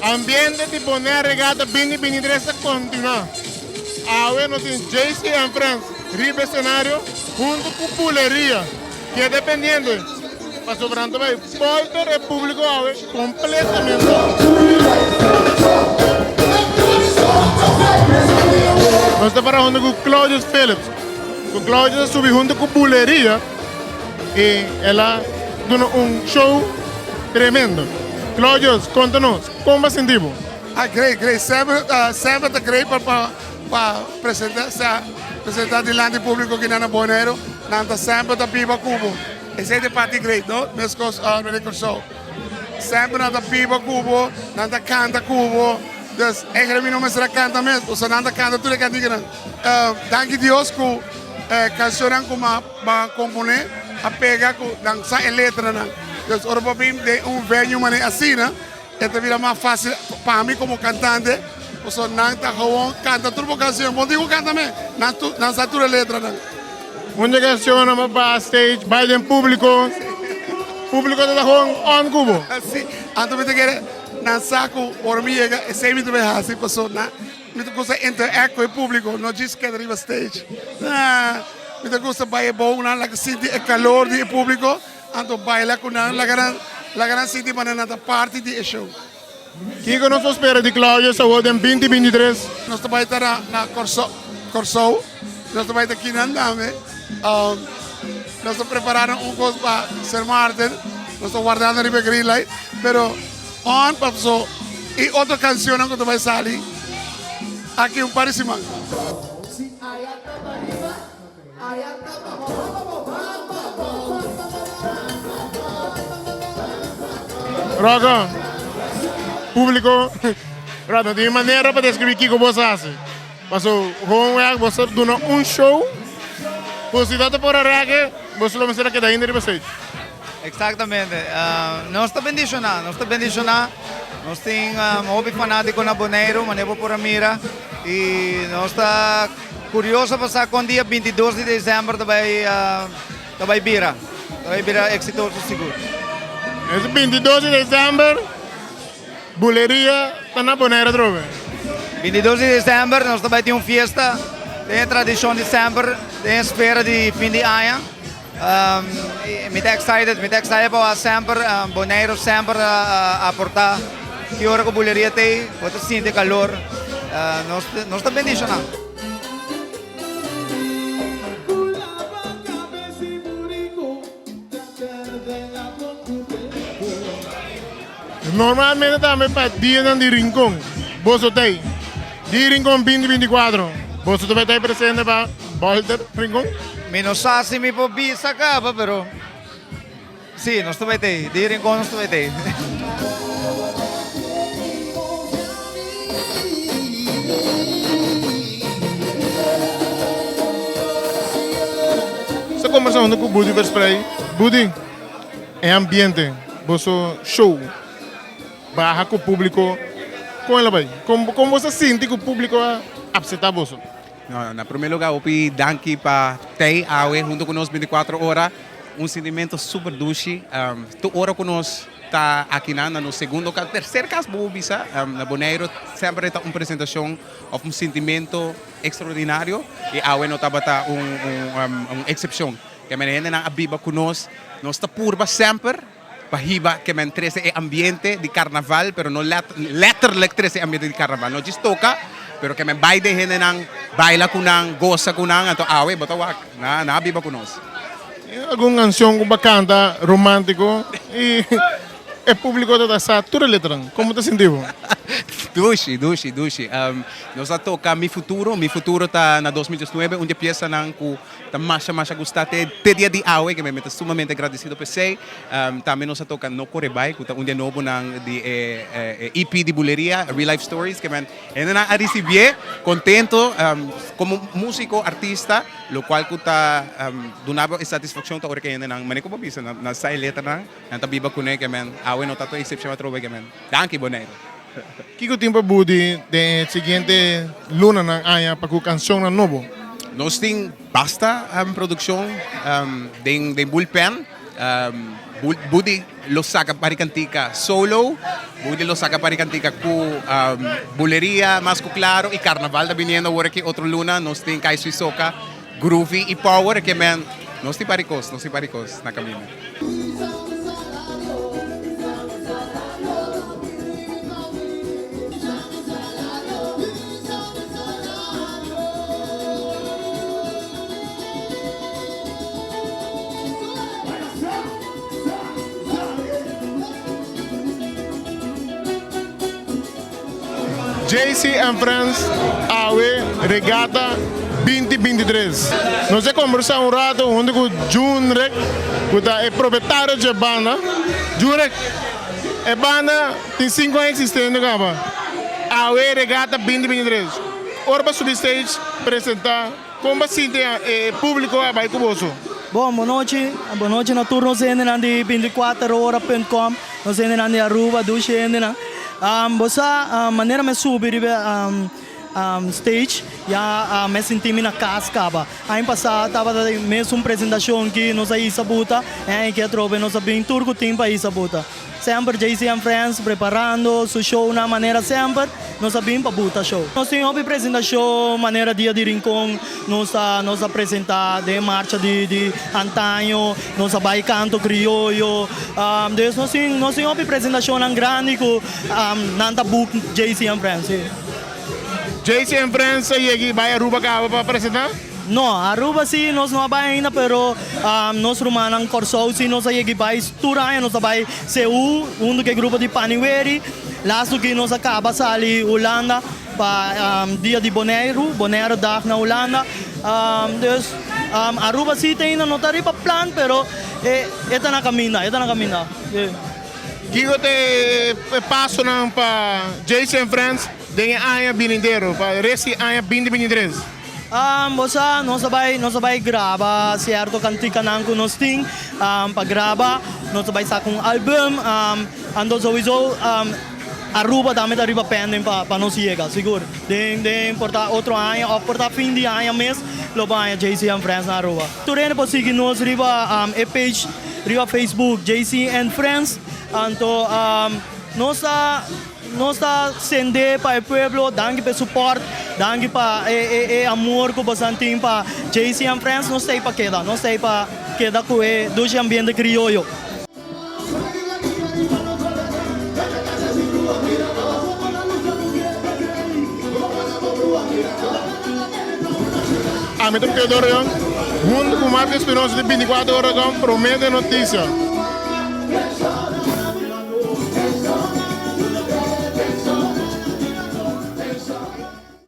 Ambiente di Bonaire Regatta 2023 ta continua. Awe nos tin JC and Friends riba escenario hunto cu Buleria. Keda pendiente pasobra nan ta bay bolter e publico awe completamente. Nos ta para hunto cu Claudius Philips. Cu Claudius a subi hunto cu Buleria y el a duna un show tremendo. Claudius, conta nos, con bo a sinti bo? Ah, great, great. Semper, semper ta great pa, pa, pa presenta, sa, presenta dilanti publico kinan na Boneiru. Nan ta semper ta biba ku bo. Esei ta e parti great, no? Meskos Meneer Kòrsou. Semper nan ta biba ku bo, nan ta kanta ku bo. Dus, eigenlijk mi no mester a kanta mes, pasobra nan ta kanta tur e kantikanan. Danki Dios ku e kanshonnan ku mi a komponé a pega ku nan sa e letranan. Dus ora bo bin den un venue manera asina, E ta bira mas fácil pa mi komo kantante, pasobra nan ta gewoon kanta tur bo kanshon. Bo no tin ku kanta mes, nan tur nan sa tur e letranan. Un di e kanshonnan bo baha stage, bai den públiko, públiko ta ta gewoon on ku bo. Si, anto mi ta kere nan sa ku ora mi yega esei mi ta bai hasi, pasobra nan mi ta gusta interact ku e públiko, no djis keda riba stage. Mi ta gusta bai abou nan laga sinti e kalor di e públiko. Anto baila ku nan, laga nan laga nan sinti manera nan ta parti di e show. Kiko nos por spera di Claudio Sawot den 2023? Nos ta bai ta na na Kòrsou Kòrsou, nos ta bai ta kinan tambe. Nos ta preparando un kos pa Sint Maarten, nos ta wardando riba e green light, pero on paso i otro kanshonnan ku ta bai sali aki un par di siman. Rocco, publico, Rocco, no tin manera pa describi kico bo sa haci. Paso, gewoon wek bo sa duna un show, cu si no ta por a reke, bo lo mester a keda ainda riba stage. Exactamente. Nos ta bendiciona, nos ta bendiciona. Nos tin hopi fanatico na Boneiru, manera bo por a mira. Y nos ta curioso pa sa con dia 22 di december ta bay ta bay bira. Ta bay bira exitoso sigur. Es 22 di december, Buleria ta na Bonaire atrobe. 22 di december nos ta bay tin un fiesta den e tradicion di semper den e sfera di fin di aña. Mi ta excited, mi ta excited pa wak semper Boneiru semper a aporta ki ora ku buleria t'ei, bo ta sinti e kalor, nos nos ta bendishoná. Normalmente tambe pa dianan di Rincon boso t'ei. Di Rincon 2024 boso ta bai t'ei presente pa Bolter Rincon? Mi no sa si mi por bisa caba pero si nos ta bai t'ei. Di Rincon nos ta bai t'ei. Sta conversando cu Budi Versprey. Budi, e ambiente, boso show baha cu publico, con el a bay? Con con boso a sinti cu publico a apseta boso? No, na prome lugar hopi danki pa tei awe hunto cu nos 24 ora. Un sintimento super dushi. Tur ora cu nos ta akinan na nos segundo cas, tercer cas bo por bisa, na Boneiru semper e ta un presentacion of un sintimento extraordinario y awe no tabata un un excepcion. Ke men hendenan a biba ku nos. Nos ta purba semper pa hiba ke men trese e ambiente di karnaval, pero no letterlijk trese e ambiente di karnaval. No djis toka, pero ke men bai den hendenan, baila ku nan, gosa ku nan. Anto awe bo ta wak, nan a biba ku nos. Tin algun kanshon ku bo a kanta romántiko i e públiko ta sa tur e letranan. Komo ta sinti bo? Dushi, dushi, dushi. Nos a toka Mi Futuro. Mi Futuro ta na 2019, un di e piesanan ku Ta masha masha gusta te te dia di awe ke mi ta sumamente agradecido p'esei. Tambe nos a toca No Corre Bai ku ta un di e nobonan di e EP di Buleria, Real Life Stories ke men hendenan a ricibié contento como musico, artista, locual ku ta duna bo e satisfaccion ta ora ke hendenan manera ku bo bisa nan sa e letranan, nan ta biba kuné ke men awe no ta tur excepcion atrobe ke men. Danki Boneiru. Kiko tin pa budi den e siguiente lunanan aña pa ku kanshonnan nobo? Nos tin basta produkshon den den bullpen. Budi lo saka pari kantika solo, Budi lo saka pari kantika ku buleria mas ku klaro i karnaval ta biniendo awor aki otro luna. Nos tin Kaiso i Soca, Groovy i Power ke men nos tin pari kos, nos tin pari kos na kaminda. JC and Friends awe Regata 2023. Nos a kombersá un rato huntu ku Junrek ku ta e propietario dje banda. Junrek, e banda tin sinku aña eksistendo kaba. Awe Regata 2023. Ora bo a subi stage presentá. Kon bo sinti e publico a bai ku boso? Bon, bonochi. Bonochi na tur nos hendenan di binticuater ora punt com, nos hendenan di Aruba, dushi hendenan. Bo sa, manera mi a subi riba e stage, ya mi a sinti mi na kas kaba. Aña pasá tabata e mesun presentashon ki nos a hisa buta, e aña aki atrobe nos a bin tur ku tin pa hisa buta. Semper JC and Friends preparando su shownan manera semper nos a bin pa buta show. Nos tin hopi presentacion manera Dia di Rincon nos a nos a presenta den marcha di di antaño nos a bay canto crioyo dus nos tin nos tin hopi presentacionnan grandi cu nan ta book JC and Friends si. JC and Friends a yegi bay Aruba caba pa presenta? No, Aruba si nos no a bai ainda pero nos rumannan Kòrsou si nos a yegi bai tur aña nos a bai Seú huntu ku e grupo di Paniweri. Lastu ki nos a kaba sali Hulanda pa dia di Boneiru, Boneiredag na Hulanda. Dus Aruba si te ainda no ta riba plan pero e ta na kaminda, e ta na kaminda. Kiko ta e pasonan pa Jaycee and Friends den e aña binidero, pa rest di aña binti 23? Bo sa, nos a bai, nos a bai graba sierto kantikanan ku nos tin pa graba. Nos a bai saka un album. Anto souiso Aruba tambe ta riba pending pa pa nos yega, sigur. Den den por ta otro aña òf por ta fin di aña mes lo bo haña JC and Friends na Aruba. Tur hende por sigui nos riba e page riba Facebook JC and Friends. Anto nos ta. Nos ta sende pa e pueblo, danki pa e support, danki pa e amor ku bosan tin pa JC and Friends, nos ta ei pa keda, nos ta ei pa keda ku e dushi ambiente krioyo. Ami ta Teodoro Young, huntu ku Marco Espinosa di 24 Ora Gom, Prome den Noticia.